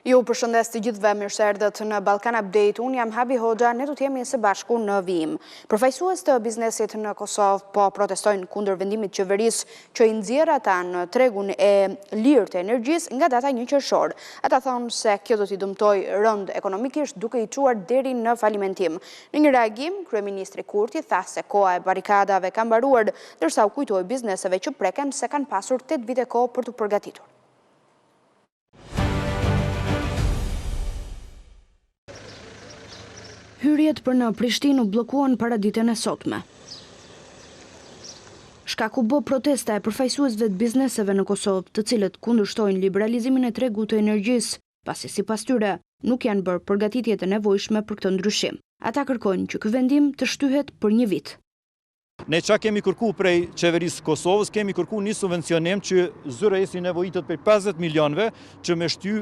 Ju përshëndes të gjithëve, mirë se erdhët në Balkan Update. Unë jam Habi Hoxha, ne do të jemi së bashku në vijim. Përfaqësues të biznesit në Kosovë po protestojnë kundër vendimit të qeverisë që i nxjerr ata në tregun e lirë të energjisë nga data 1 qershor. Ata thonë se kjo do t'i dëmtojë rëndë ekonomikisht duke i çuar deri në falimentim. Në një reagim, kryeministri Kurti tha se koha e barrikadave ka mbaruar, ndërsa u kujtoi bizneseve që preken se kanë pasur 8 vite kohë për t'u përgatitur. Hyrjet për në Prishtinë u bllokuan paraditen e sotme. Shkak u bë protesta e përfaqësuesve të bizneseve në Kosovë, të cilët kundërshtojnë liberalizimin e tregut të energjisë, pasi sipas tyre, nuk janë bërë përgatitjet e nevojshme për këtë ndryshim. Ata kërkojnë që ky vendim të shtyhet për një vit. Ne ça kemi kërku prej qeverisë së Kosovës, kemi kërku një subvencionim që ZRrE-së i nevojitet prej 50 milionëve që me shty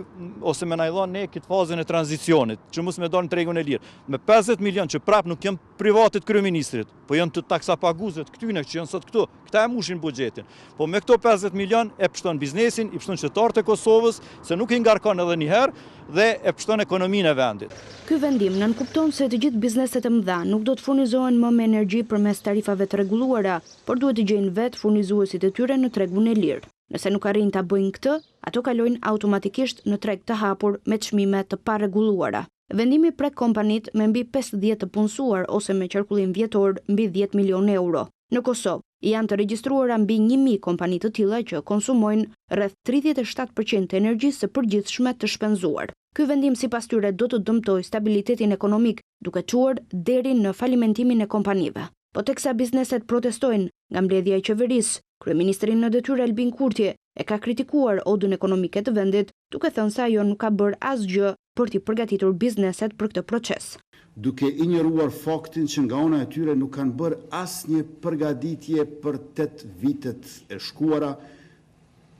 ose me na i dhonë ne këtë fazën e tranzicionit, që mos me dalë në tregun e lirë. Me 50 milion që prapë nuk janë private të kryeministrit, po janë të taksapaguesve të këtyne që janë sot këtu, këta e mushin buxhetin. Po me këto 50 milion e pshton biznesin, i pshton qytetarët e Kosovës, se nuk i ngarkon edhe një herë dhe e pshton ekonominë e vendit. Ky vendim nënkupton se të gjithë bizneset e mëdha nuk do të furnizohen më me energji përmes tarifave të rregulluara, por duhet të gjejnë vetë furnizuesit e tyre në tregun e lirë. Nëse nuk arrijnë ta bëjnë këtë, ato kalojnë automatikisht në treg të hapur me çmime të parregulluara. Vendimi prek kompanitë me mbi 50 të punësuar ose me qarkullim vjetor mbi 10 milionë euro. Në Kosovë, janë të regjistruara mbi 1000 kompani të tilla që konsumojnë rreth 37% të energjisë së përgjithshme të shpenzuar. Ky vendim sipas tyre do të dëmtojë stabilitetin ekonomik, duke çuar deri në falimentimin e kompanive. Po teksa bizneset protestojnë nga mbledhja e qeverisë, kryeministri në detyrë Albin Kurti e ka kritikuar Odën Ekonomike të vendit, duke thënë se ajo nuk ka bërë asgjë për t'i përgatitur bizneset për këtë proces. Duke injoruar faktin që nga ana e tyre nuk kanë bërë asnjë përgatitje për tetë vitet e shkuara,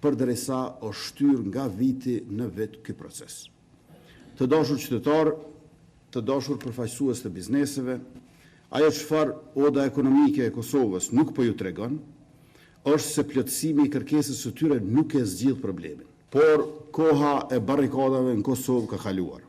përderisa është shtyrë nga viti në vit ky proces. Të dashur qytetarë, të dashur përfaqësues të bizneseve, ajo çfarë Oda Ekonomike e Kosovës nuk po ju tregon, është se plotësimi i kërkesës së tyre nuk e zgjidh problemin. Por, koha e barrikadave në Kosovë ka kaluar.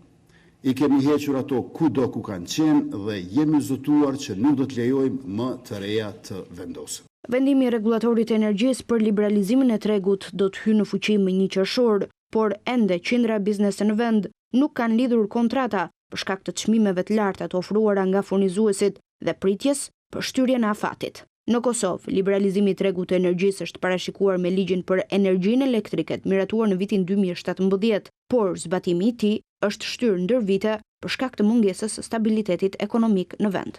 I kemi hequr ato kudo ku kanë qenë dhe jemi zotuar që nuk do të lejojmë më të reja të vendosen. Vendimi i rregullatorit të energjisë për liberalizimin e tregut do të hyjë në fuqi më 1 qershor, por ende qindra biznese në vend nuk kanë lidhur kontrata për shkak të çmimeve të larta të ofruara nga furnizuesit dhe pritjes për shtyrjen e afatit. Në Kosovë, liberalizimi i tregut të energjisë është parashikuar me ligjin për energjinë elektrike të miratuar në vitin 2017, por zbatimi i tij është shtyrë ndër vite për shkak të mungesës së stabilitetit ekonomik në vend.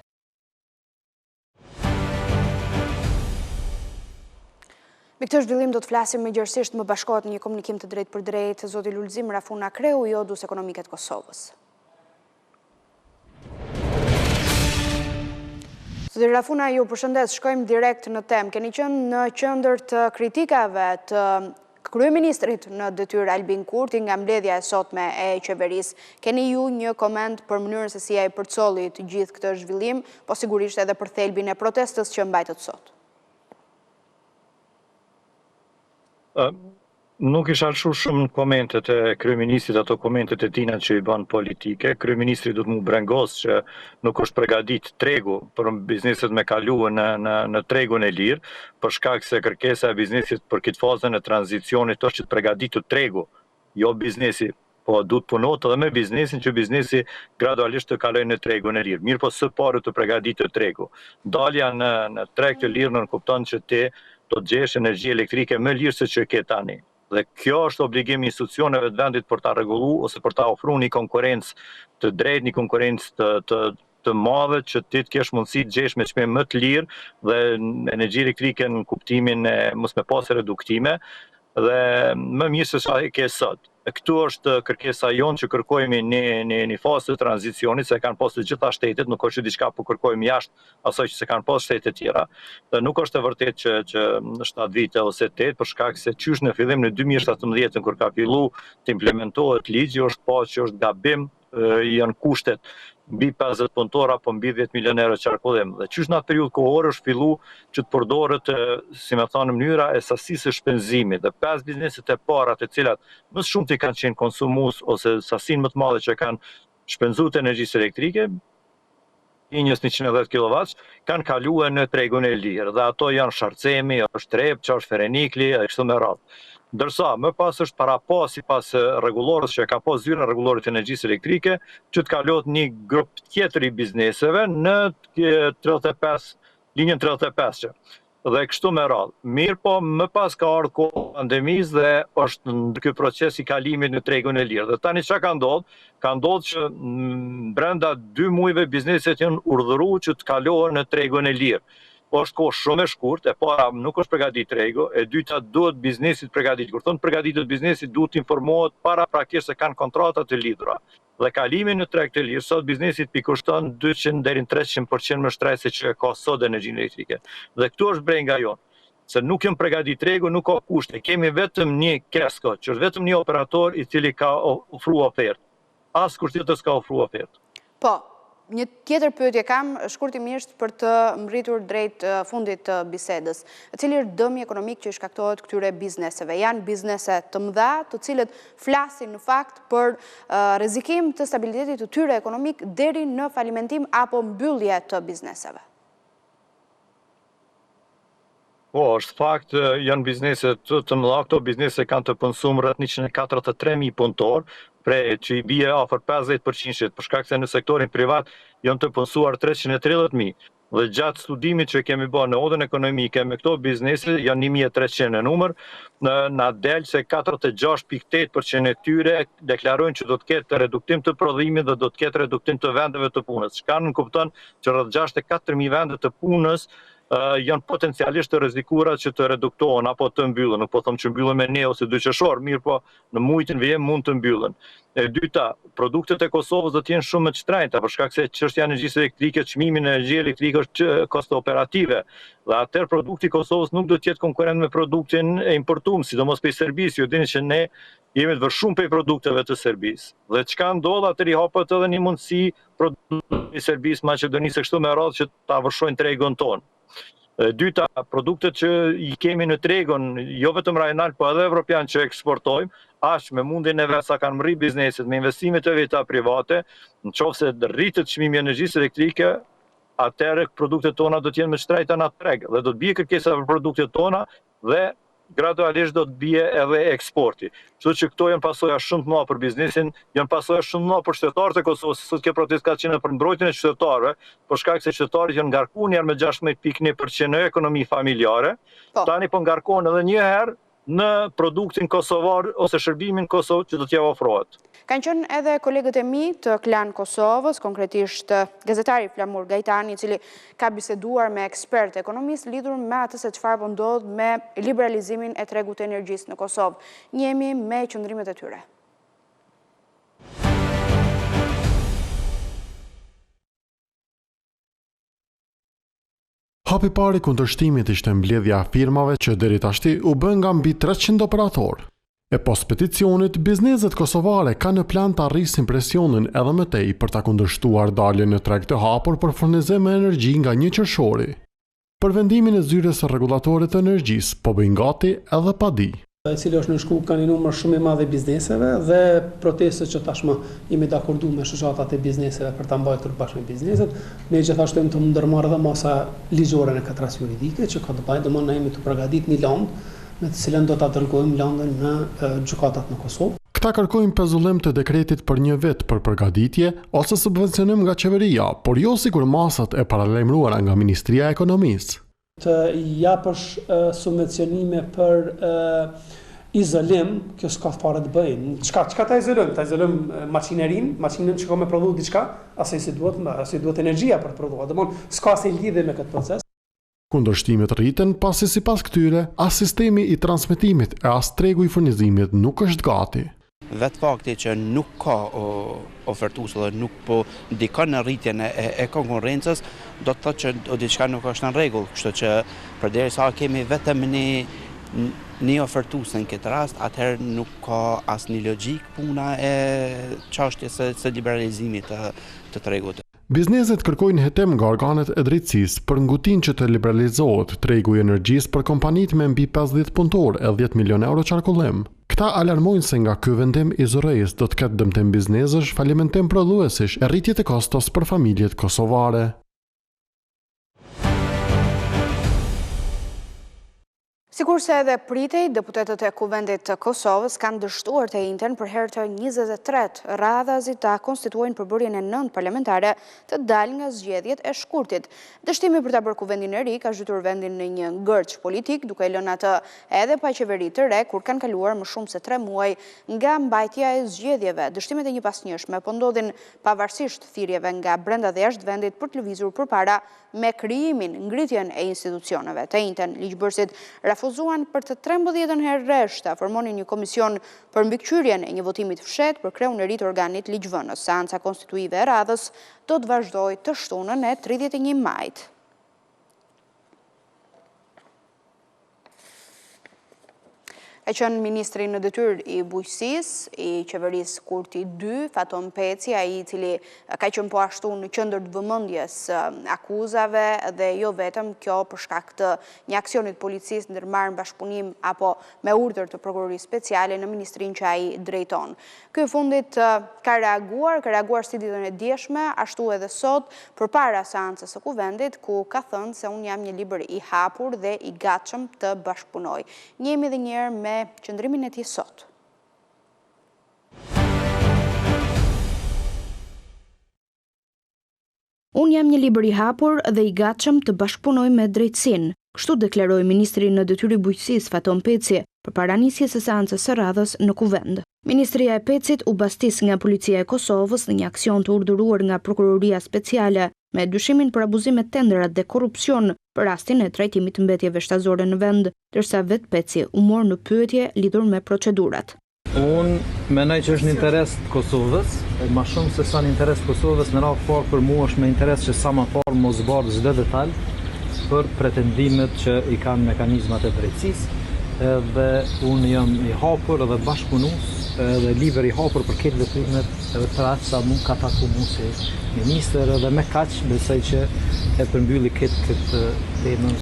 Mbi këtë zhvillim do të flasim më gjerësisht më bashkohet në një komunikim të drejtpërdrejtë zoti Lulzim Rafuna, kreu i Odës Ekonomike të Kosovës. Zoti Rafuna, ju përshëndes, shkojmë direkt në temë. Keni qenë në qendër të kritikave të kryeministrit në detyrë Albin Kurti nga mbledhja e sotme e qeverisë. Keni ju një koment për mënyrën se si ai përcolli të gjithë këtë zhvillim, po sigurisht edhe për thelbin e protestës që mbajtët sot? Nuk isha lëshu shumë në komentet e kryeministrit, ato komentet e tina që i bën politike. Kryeministri do të mu brengos që nuk është pregadit tregu për bizneset me kalu në, në, në tregun e lirë, për shkak se kërkesa e biznesit për këtë fazën e tranzicionit është që të pregaditu tregu, jo biznesi. Po duhet punohet edhe me biznesin që biznesi gradualisht të kalojë në tregun e lirë. Mirëpo së pari të pregaditet tregu. Dalja në në treg të lirë nënkupton që ti do të gjesh energji elektrike më lirë se që ke tani. Dhe kjo është obligim i institucioneve të vendit për ta rregullu ose për ta ofruar një konkurrencë të drejtë, një konkurrencë të të të madhe që ti të kesh mundësi të gjesh me çmim më të lirë dhe energji elektrike në kuptimin e mos me pas reduktime dhe më mirë se sa e ke sot. E këtu është kërkesa jonë që kërkojmë një, një, një fazë të tranzicionit, se e kanë pas të gjitha shtetet, nuk është që diçka po kërkojmë jashtë asaj që se kanë pas shtetet tjera. Dhe nuk është e vërtetë që, që në 7 vite ose 8, për shkak se qysh në fillim në 2017 kur ka fillu të implementohet ligji, është pa që është gabim janë kushtet mbi 50 punëtorë apo mbi 10 milion euro qarkullim. Dhe qysh në atë periudhë kohore është fillu që të përdoret, si me thanë, mënyra e sasisë së shpenzimit. Dhe 5 bizneset e para të cilat më së shumti kanë qenë konsumues ose sasinë më të madhe që kanë shpenzu të energjisë elektrike, linjës 110 kW, kanë kalue në tregun e lirë dhe ato janë Sharrcemi, është Trepça, është Ferenikli e kështu me radhë. Ndërsa, më pas është parapa sipas rregullores që e ka pas zyra e rregullorit të energjisë elektrike, që të kalohet një grup tjetër i bizneseve në 35, linjën 35-që dhe kështu me radhë. Mirëpo, më pas ka ardhë koha e pandemisë dhe është ky proces i kalimit në tregun e lirë. Dhe tani çka ka ndodhë? Ka ndodhë që brenda dy muajve bizneset janë urdhëru që të kalohen në tregun e lirë. Po është kohë shumë e shkurt, e para nuk është përgatit tregu, e dyta duhet biznesi të përgatit. Kur thonë përgatitet biznesi, duhet të informohet paraprakisht se kanë kontrata të lidhura. Dhe kalimi në treg të lirë, sot biznesit po i kushton 200 deri në 300% më shtrejt se që e ka sot energjinë elektrike. Dhe këtu është brenga jonë, se nuk janë përgatit tregu, nuk ka kushte. Kemi vetëm një KESCO, që është vetëm një operator i cili ka ofru ofertë. Askush tjetër s'ka ofru ofertë. Po, një tjetër pyetje kam shkurtimisht për të mbërritur drejt fundit të bisedës. Cili është dëmi ekonomik që i shkaktohet këtyre bizneseve? Janë biznese të mëdha, të cilët flasin në fakt për rrezikim të stabilitetit të tyre ekonomik deri në falimentim apo mbyllje të bizneseve. Po, është fakt, janë biznese të, të mëdha, këto biznese kanë të punësuar rreth 143.000 punëtorë, prej që i bie afër 50%, për shkak se në sektorin privat janë të punësuar 330.000. Dhe gjatë studimit që kemi bërë në odën ekonomike me këto biznese, janë 1300 në numër, në, na del se 46.8% e tyre deklarojnë që do të ketë reduktim të prodhimit dhe do të ketë reduktim të vendeve të punës. Çka nënkupton që rreth 64.000 vende të punës janë potencialisht të rrezikuara që të reduktohen apo të mbyllen. Nuk po them që mbyllen me një ose dy qershor, mirëpo në muajt në vijim mund të mbyllen. E dyta, produktet e Kosovës do të jenë shumë më të shtrenjta për shkak se çështja e energjisë elektrike, çmimi në energji elektrike është kosto operative dhe atëherë produkti i Kosovës nuk do të jetë konkurrent me produktin e importuar, sidomos prej Serbisë. Ju dini që ne jemi të varshum prej produkteve të Serbisë. Dhe çka ndodh atëherë i hapet edhe një mundësi produktit i Serbisë, Maqedonisë e kështu me radhë që ta vërshojnë tregun tonë. E dyta, produktet që i kemi në tregun, jo vetëm rajonal, po edhe evropian që eksportojmë, aq me mundin e vet sa kanë mrri bizneset, me investimet e veta private, në qoftë se rritet çmimi i energjisë elektrike, atëherë produktet tona do të jenë më të shtrenjta në treg dhe do të bie kërkesa për produktet tona dhe gradualisht do të bie edhe eksporti. Kështu që këto janë pasoja shumë të mëdha për biznesin, janë pasoja shumë të mëdha për qytetarët e Kosovës, sot kjo protestë ka qenë për mbrojtjen e qytetarëve, për shkak se qytetarët janë ngarkuar një herë me 16.1% në ekonomi familjare, po. tani po ngarkohen edhe një herë në produktin kosovar ose shërbimin Kosovë që do t'jua ofrohet. Kanë qenë edhe kolegët e mi të Klan Kosovës, konkretisht gazetari Flamur Gajtani, i cili ka biseduar me ekspertë ekonomistë lidhur me atë se çfarë po ndodh me liberalizimin e tregut të energjisë në Kosovë. Njihemi me qëndrimet e tyre. Hapi i parë i kundërshtimit ishte mbledhja e firmave që deri tashti u bë nga mbi 300 operatorë. E pos peticionit, bizneset kosovare kanë në plan ta rrisin presionin edhe më tej për ta kundërshtuar daljen në treg të hapur për furnizim me energji nga një qershori. Për vendimin e Zyrës së Rregullatorit të Energjisë po bëjnë gati edhe padi. e cili është nënshkru nga një numër shumë i madh i bizneseve dhe protestës që tashmë jemi dakordu me shoqatat e bizneseve për ta mbajtur bashkë me bizneset, ne gjithashtu jemi tu ndërmarrë edhe masa ligjore në këtë rast juridike që ka të bëjë, domethënë ne jemi tu përgatit një landë me të cilën do ta dërgojmë landën në gjykatat në Kosovë. Këta kërkojnë pezullim të dekretit për një vit për përgatitje ose subvencionim nga qeveria, por jo sikur masat e paralajmëruara nga Ministria e Ekonomisë. Të japësh subvencionime për izolim, kjo s'ka fare të bëjë. Çka çka ta izolojmë? Ta izolojmë makinerinë, makinën që ka me prodhu diçka, asaj s'i duhet, asaj duhet energjia për të prodhuar. Domthon, s'ka asnjë lidhje me këtë proces. Kundërshtimet rriten pasi sipas këtyre, as sistemi i transmetimit e as tregu i furnizimit nuk është gati. Vetë fakti që nuk ka ofertues dhe nuk po ndikon në rritjen e, e konkurrencës, do të thotë që diçka nuk është në rregull, kështu që përderisa kemi vetëm një. një ofertues në këtë rast, atëherë nuk ka asnjë logjikë puna e çështjes së, së liberalizimit të, të tregut. Bizneset kërkojnë hetim nga organet e drejtësisë për ngutinë që të liberalizohet tregu i energjisë për kompanitë me mbi 50 punëtorë e 10 milionë euro qarkullim. Këta alarmojnë se nga ky vendim i ZRrE-së do të ketë dëmtim biznesesh, falimentim prodhuesish e rritje të kostos për familjet kosovare. Sikurse edhe pritej, deputetët e Kuvendit të Kosovës kanë dështuar të enjten për herë të 23 radhazi ta konstituojnë përbërjen e nëntë parlamentare të dalë nga zgjedhjet e shkurtit. Dështimi për ta bërë Kuvendin e ri ka zhytur vendin në një ngërç politik, duke e lënë atë edhe pa qeveri të re kur kanë kaluar më shumë se tre muaj nga mbajtja e zgjedhjeve. Dështimet e njëpasnjëshme po ndodhin pavarësisht thirrjeve nga brenda dhe jashtë vendit për të lëvizur përpara me krijimin, ngritjen e institucioneve. Të enjten, ligjbërësit refuzuan për të trembëdhjetën herë rresht ta formonin një komision për mbikëqyrjen e një votimi të fshehtë për kreun e ri të organit ligjvënës. Seanca konstituive e radhës do të vazhdojë të shtunën e 31 majit. Ka qenë ministri në detyrë i Bujqësisë, i qeverisë Kurti 2, Faton Peci, ai i cili ka qenë po ashtu në qendër të vëmendjes akuzave dhe jo vetëm kjo për shkak të një aksioni të policisë ndërmarrë në bashkëpunim apo me urdhër të Prokurorisë Speciale në ministrinë që ai drejton. Ky i fundit ka reaguar, ka reaguar si ditën e djeshme, ashtu edhe sot, përpara seancës së Kuvendit, ku ka thënë se unë jam një libër i hapur dhe i gatshëm të bashkëpunoj. Njihemi edhe një herë me qëndrimin e tij sot. Unë jam një libër i hapur dhe i gatshëm të bashkëpunoj me drejtësinë, kështu deklaroi ministri në detyrë i Bujqësisë, Faton Peci, përpara nisjes së seancës së radhës në Kuvend. Ministria e Pecit u bastis nga Policia e Kosovës në një aksion të urdhëruar nga Prokuroria Speciale me dyshimin për abuzim me tenderat dhe korrupsion për rastin e trajtimit të mbetjeve shtazore në vend, ndërsa vetë Peci u mor në pyetje lidhur me procedurat. Unë mendoj që është në interes të Kosovës, e ma shumë se sa në interes të Kosovës, në radhë të parë për mua është me interes që sa ma parë m'u zbardh çdo detal për pretendimet që i kanë mekanizmat e drejtësisë, edhe unë jam i hapur edhe bashkëpunues edhe libër i hapur për këtë veprimet edhe për atë sa mu ka taku mu si ministër edhe me kaq besoj që e përmbylli këtë këtë temën.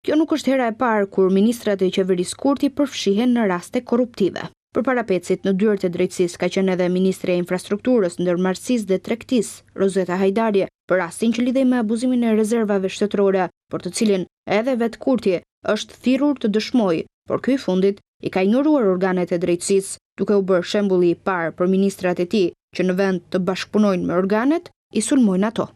Kjo nuk është hera e parë kur ministrat e qeverisë Kurti përfshihen në raste korruptive. Përpara Pecit, në dyert e drejtësisë ka qenë edhe ministrja e Infrastrukturës, Ndërmarrësisë dhe Tregtisë, Rozeta Hajdari, për rastin që lidhej me abuzimin e rezervave shtetërore, për të cilin edhe vetë Kurti është thirrur të dëshmojë, por ky i fundit i ka injoruar organet e drejtësisë, duke u bërë shembulli i parë për ministrat e tij që në vend të bashkëpunojnë me organet, i sulmojnë ato.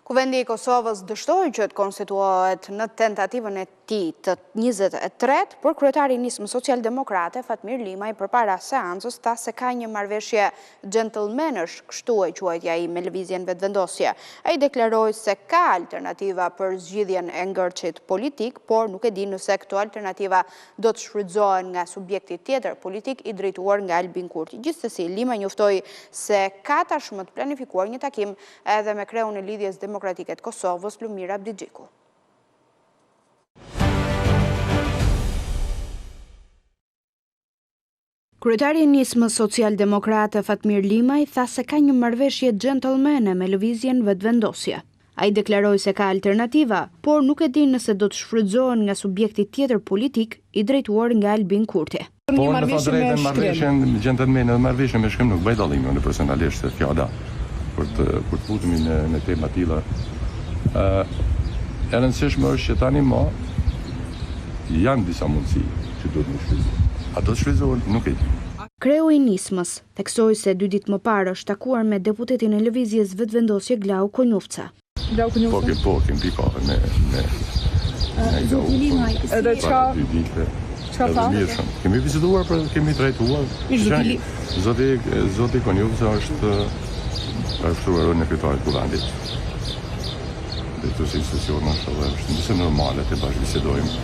Kuvendi i Kosovës dështoi që të konstituohet në tentativën e tij të 23, por kryetari i Nismës Socialdemokrate, Fatmir Limaj, përpara seancës, tha se ka një marrëveshje xhentëlmenësh, kështu e quajti ai me lëvizjen Vetëvendosje. Ai deklaroi se ka alternativa për zgjidhjen e ngërçit politik, por nuk e di nëse këto alternativa do të shfrytëzohen nga subjekti tjetër politik i drejtuar nga Albin Kurti. Gjithsesi, Limaj njoftoi se ka tashmë të planifikuar një takim edhe me kreun e Lidhjes Demokratike të Kosovës, Lumir Abdixhiku. Kryetari i Nismës Socialdemokrate Fatmir Limaj tha se ka një marrëveshje xhentëlmene me lëvizjen Vetëvendosje. Ai deklaroi se ka alternativa, por nuk e di nëse do të shfrytëzohen nga subjekti tjetër politik i drejtuar nga Albin Kurti. Po unë me thënë të drejtën marrëveshjen xhentëlmene dhe marrëveshjen me shkrim nuk bëj dallim unë personalisht se fjala kur të kur të futemi në në tema të tilla ë e rëndësishme është që tani më Janë disa mundësi që duhet me shfrytëzu. A do të shfrytëzohen, nuk e di. Kreu i Nismës, theksoi se dy ditë më parë është takuar me deputetin e Lëvizjes Vetëvendosje Glauk Konjufca. Po, kem po, kem pi kafe me me me Glaukun. Edhe çka dy ditëve. Çka tha? Mirë shumë. Kemi biseduar për kemi trajtuar. Zoti Zoti zoti Konjufca është ka ushtruar rolin e kryetarit të Kuvendit. Drejtues i institucionit është edhe është më se normale të bashkëbisedojmë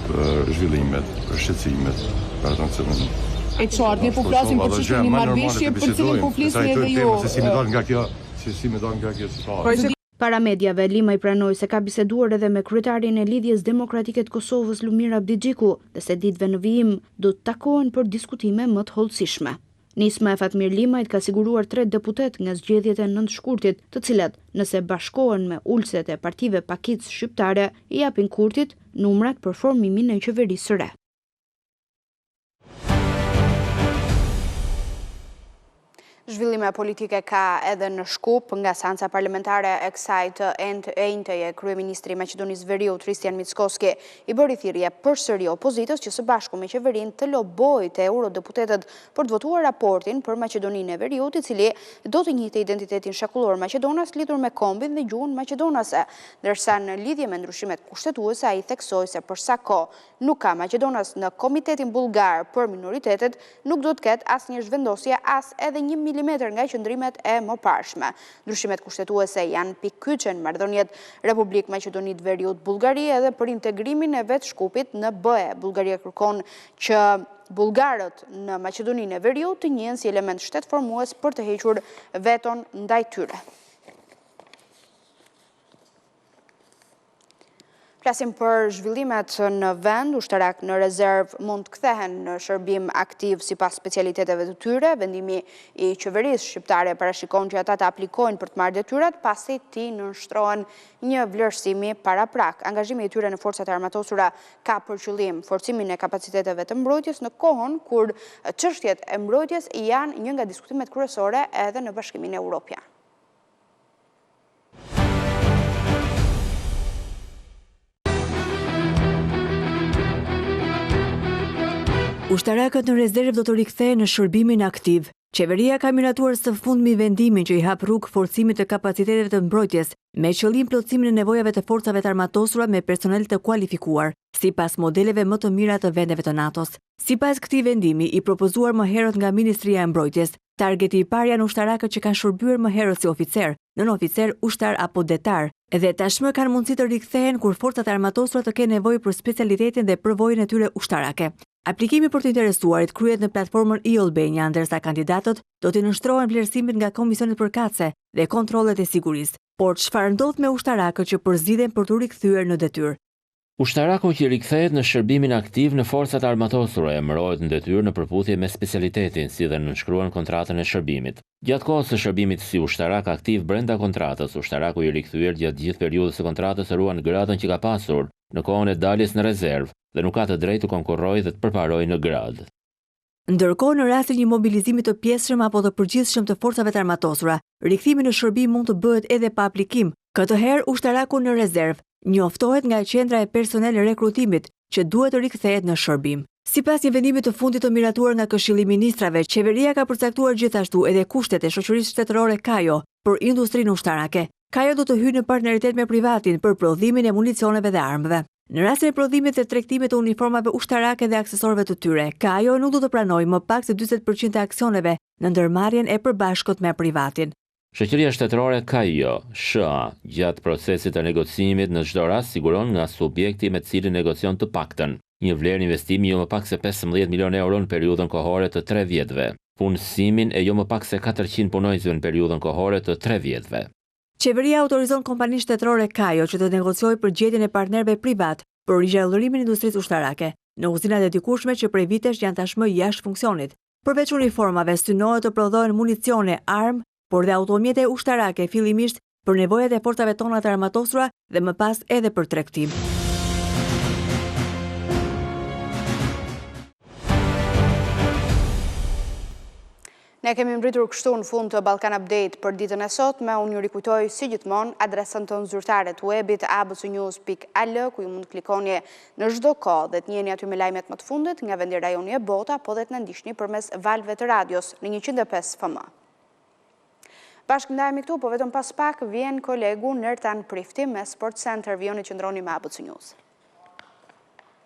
për zhvillimet, për shqetësimet, për ato të cilën E qartë, ne po flasim për çështjen e një marrëveshje, për cilën po flisni edhe ju. Se si me dalë nga kjo, se si me dalë nga kjo situatë. Para mediave, Limaj pranoi se ka biseduar edhe me kryetarin e Lidhjes Demokratike të Kosovës, Lumir Abdixhiku dhe se ditëve në vijim do të takohen për diskutime më të hollësishme. Nisma e Fatmir Limajt ka siguruar tre deputetë nga zgjedhjet e nëntë shkurtit, të cilat, nëse bashkohen me ulëset e partive pakicë shqiptare, i japin Kurtit numrat për formimin e qeverisë së re. Zhvillime politike ka edhe në Shkup, nga seanca parlamentare e kësaj të enjteje, kryeministri i Maqedonisë së Veriut, Hristijan Mickoski, i bëri thirrje përsëri opozitës që së bashku me qeverinë të lobojë te eurodeputetët për të votuar raportin për Maqedoninë e Veriut, i cili do të njihte identitetin shekullor maqedonas lidhur me kombin dhe gjuhën maqedonase. Ndërsa në lidhje me ndryshimet kushtetuese, ai theksoi se për sa kohë Nuk ka maqedonas në Komitetin Bullgar për Minoritetet, nuk do të ketë asnjë zhvendosje as edhe një milimetër nga qëndrimet e mëparshme. Ndryshimet kushtetuese janë pikë kyçe në marrëdhëniet Republikë Maqedoni të Veriut Bullgari edhe për integrimin e vetë Shkupit në BE. Bullgaria kërkon që bullgarët në Maqedoninë e Veriut të njihen si element shtetformues për të hequr veton ndaj tyre. Flasim për zhvillimet në vend, ushtarakë në rezervë mund të kthehen në shërbim aktiv sipas specialiteteve të tyre. Vendimi i qeverisë shqiptare parashikon që ata të aplikojnë për të marrë detyrat, pasi t'i nënshtrohen një vlerësimi paraprak. Angazhimi i tyre në forcat e armatosura ka për qëllim forcimin e kapaciteteve të mbrojtjes në kohën kur çështjet e mbrojtjes janë një nga diskutimet kryesore edhe në Bashkimin Europian. Ushtarakët në rezervë do të rikthehen në shërbimin aktiv. Qeveria ka miratuar së fundmi vendimin që i hap rrugë forcimit të kapaciteteve të mbrojtjes, me qëllim plotësimin e nevojave të forcave të armatosura me personel të kualifikuar, sipas modeleve më të mira të vendeve të NATO-s. Sipas këtij vendimi, i propozuar më herët nga Ministria e Mbrojtjes, Targeti i parë janë ushtarakët që kanë shërbyer më herët si oficerë, nënoficerë, ushtarë apo detarë, dhe tashmë kanë mundësi të rikthehen kur forcat e armatosura të kenë nevojë për specialitetin dhe përvojën e tyre ushtarake. Aplikimi për të interesuarit kryhet në platformën e-Albania, ndërsa kandidatët do t'i nënshtrohen vlerësimit nga komisionet përkatëse dhe kontrollet e sigurisë. Por çfarë ndodh me ushtarakët që përzgjidhen për t'u rikthyer në detyrë? Ushtaraku që rikthehet në shërbimin aktiv në Forcat e Armatosura emërohet në detyrë në përputhje me specialitetin, si dhe nënshkruan kontratën e shërbimit. Gjatë kohës së shërbimit si ushtarak aktiv brenda kontratës, ushtaraku i rikthyer gjatë gjithë periudhës së kontratës ruan gradën që ka pasur në kohën e daljes në rezervë dhe nuk ka të drejtë të konkurrojë dhe të përparojë në gradë. Ndërkohë, në rast të një mobilizimi të pjesshëm apo të përgjithshëm të forcave të armatosura, rikthimi në shërbim mund të bëhet edhe pa aplikim. Këtë herë, ushtaraku në rezervë njoftohet nga qendra e personel rekrutimit që duhet të rikthehet në shërbim. Sipas një vendimi të fundit të miratuar nga Këshilli i Ministrave, qeveria ka përcaktuar gjithashtu edhe kushtet e shoqërisë shtetërore Kajo për industrinë ushtarake. Kajo do të hyjë në partneritet me privatin për prodhimin e municioneve dhe armëve. Në rastin e prodhimit dhe tregtimit të uniformave ushtarake dhe aksesorëve të tyre, Kajo nuk do të pranojë më pak se 40 për qind të aksioneve në ndërmarrjen e përbashkët me privatin. Shoqëria shtetërore Kajo, SHA, gjatë procesit të negocimit në çdo rast siguron nga subjekti me të cilin negocion të paktën një vlerë investimi jo më pak se 15 milionë euro në periudhën kohore të tre vjetëve, punësimin e jo më pak se 400 punonjësve në periudhën kohore të tre vjetëve. Qeveria autorizon kompaninë shtetërore Kajo që të negociojë për gjetjen e partnerëve privatë për rigjallërimin e industrisë ushtarake, në uzinat e dikurshme që prej vitesh janë tashmë jashtë funksionit. Përveç uniformave, synohet të prodhohen municione, armë, por dhe automjete ushtarake fillimisht për nevojat e forcave tona të armatosura dhe më pas edhe për tregtim. Ne kemi mbërritur kështu në fund të Balkan Update për ditën e sotme. Unë ju rikujtoj si gjithmonë adresën tonë zyrtare të webit abcnews.al, ku ju mund të klikoni në çdo kohë dhe të njiheni aty me lajmet më të fundit nga vendi rajoni e bota, po dhe të na ndiqni përmes valëve të radios në 105 FM. Bashkë ndahemi këtu, po vetëm pas pak vjen kolegu Nertan Prifti me Sport Center. Vijoni të qëndroni me ABC News.